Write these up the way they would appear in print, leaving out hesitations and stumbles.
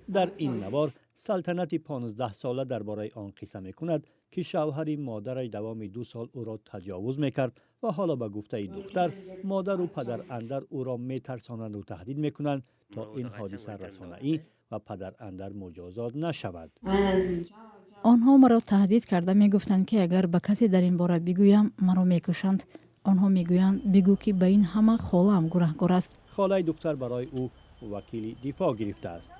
Дар ин навор Салтанати 15-сола дар бораи он қисса мекунад, ки шавҳари модараш давоми 2 сол ӯро таҷовуз мекард ва ҳоло, ба гуфтаи духтар, модару падарандар ӯро метарсонанду таҳдид мекунанд, то ин ҳодиса расонаӣ ва падарандар муҷозот нашавад. Онҳо маро таҳдид карда мегуфтанд, ки агар ба касе дар ин бора бигӯям, маро мекушанд. Онҳо мегӯянд, бигӯ, ки ба ин ҳама холаам гунаҳкор аст. Холаи духтар барои ӯ вакили дифоъ гирифтааст,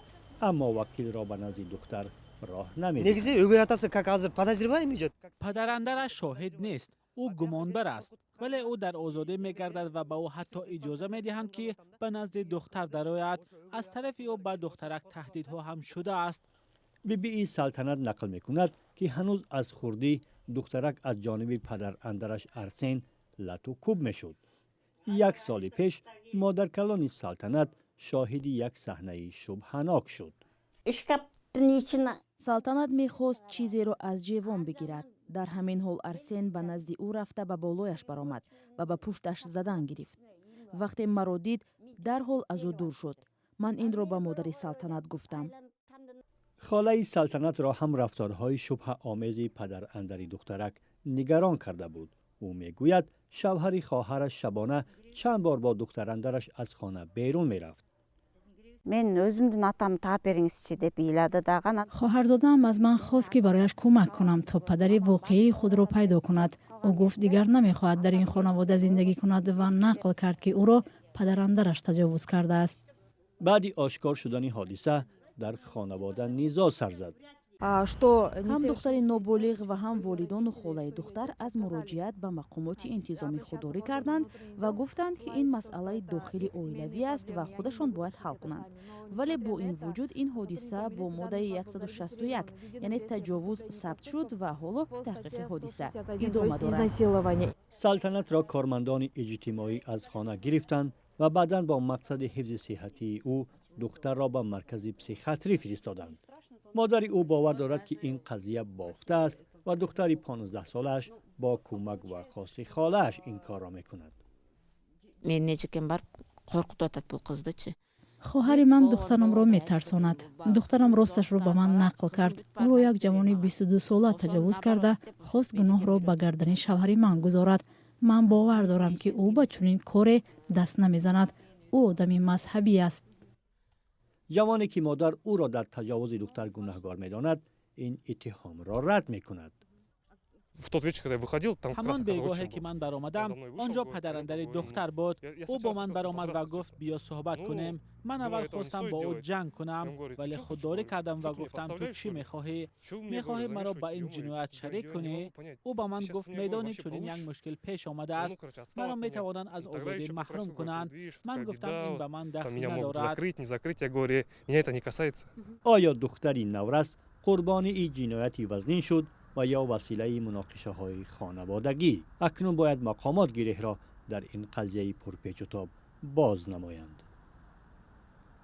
аммо вакилро ба назди духтар роҳ намедиҳад. Негизи өгөй атасы как азыр подозреваемый идет. Падарандараш шоҳид нест, ӯ гумонбар аст, вале ӯ дар озодӣ мегардад ва ба ӯ ҳатто иҷоза медиҳанд, ки ба назди духтар дарояд. Аз тарафи ӯ ба духтарак таҳдидҳо ҳам шудааст. Бибии Салтанат нақл мекунад, ки ҳанӯз аз хурдӣ духтарак аз ҷониби падарандараш Арсен лату кӯб мешуд. Як соли пеш модаркалони Салтанат шоҳиди як саҳнаи шубҳанок шуд. Шкаптын ичине. Салтанат мехост чизеро аз ҷевон бигирад. Дар ҳамин ҳол Арсен ба назди ӯ рафта, ба болояш баромад ва ба пушташ задан гирифт. Вақте маро дид, дарҳол аз ӯ дур шуд. Ман инро ба модари Салтанат гуфтам. Холаи Салтанатро ҳам рафторҳои шубҳаомези падарандари духтарак нигарон карда буд. Ӯ мегӯяд, шавҳари хоҳараш шабона чанд бор бо духтарандараш аз хона берун мерафт. Мен өзүмдүн атамды таап бериңизчи деп ыйлады дагы, анан Хоҳарзодаам аз ман хост, ки барояш кӯмак кунам, то падари воқеии худро пайдо кунад. Ӯ гуфт, дигар намехоҳад дар ин хонавода зиндагӣ кунад ва нақл кард, ки ӯро падарандараш таҷовуз кардааст. Баъди ошкор шудани ҳодиса дар хонавода низоъ сар зад. Что Ҳам духтари ноболиғ ва ҳам волидону холаи духтар аз муроҷиат ба мақомоти интизомӣ худдорӣ карданд ва гуфтанд, ки ин масъалаи дохили оилавӣ аст ва худашон бояд ҳал кунанд. Вале бо ин вуҷуд ин ҳодиса бо моддаи 161, яъне таҷовуз, сабт шуд ва ҳоло таҳқиқи ҳодиса идома дорад. Изнасилование. Салтанатро кормандони иҷтимоӣ аз хона гирифтанд ва баъдан бо мақсади ҳифзи сиҳатии ӯ духтарро ба маркази психиатрӣ фиристоданд. Модари ӯ бовар дорад, ки ин қазия бофта аст ва духтари 15-солааш бо кӯмак ва хости холааш ин корро мекунад. Менин эжекем барып коркутуп атат бул кыздычы. Хоҳари ман духтарамро метарсонад. Духтарам росташро ба ман нақл кард: ӯро як ҷавони 22-сола таҷовуз карда, хост гуноҳро ба гардани шавҳари ман гузорад. Ман бовар дорам, ки ӯ ба чунин коре даст намезанад. Ӯ одами мазҳабӣ аст. Ҷавоне, ки модар ӯро дар таҷовузи духтар гунаҳгор медонад, ин иттиҳомро рад мекунад. В тот вечер, когда я выходил, там Ҳамон бегоҳе, ки ман баромадам, он ҷо падарандари духтар буд. Ӯ бо ман баромад ва гуфт: «Биё, суҳбат кунем». Ман аввал хостам бо ӯ ҷанг кунам, вале худдорӣ кардам ва гуфтам: «Ту чӣ мехоҳӣ? Мехоҳӣ маро ба ин ҷиноят шарик кунӣ?» Ӯ ба ман гуфт: «Медонӣ, чунин як мушкил пеш омадааст, маро метавонанд аз озодӣ маҳрум кунанд». Ман гуфтам: «Ин ба ман дахл надорад». Оё духтари наврас қурбонии ҷинояти вазнин шуд ва ё василаи муноқишаҳои хонаводагӣ? Акнун бояд мақомот гиреҳро дар ин қазияи пурпечутоб боз намоянд.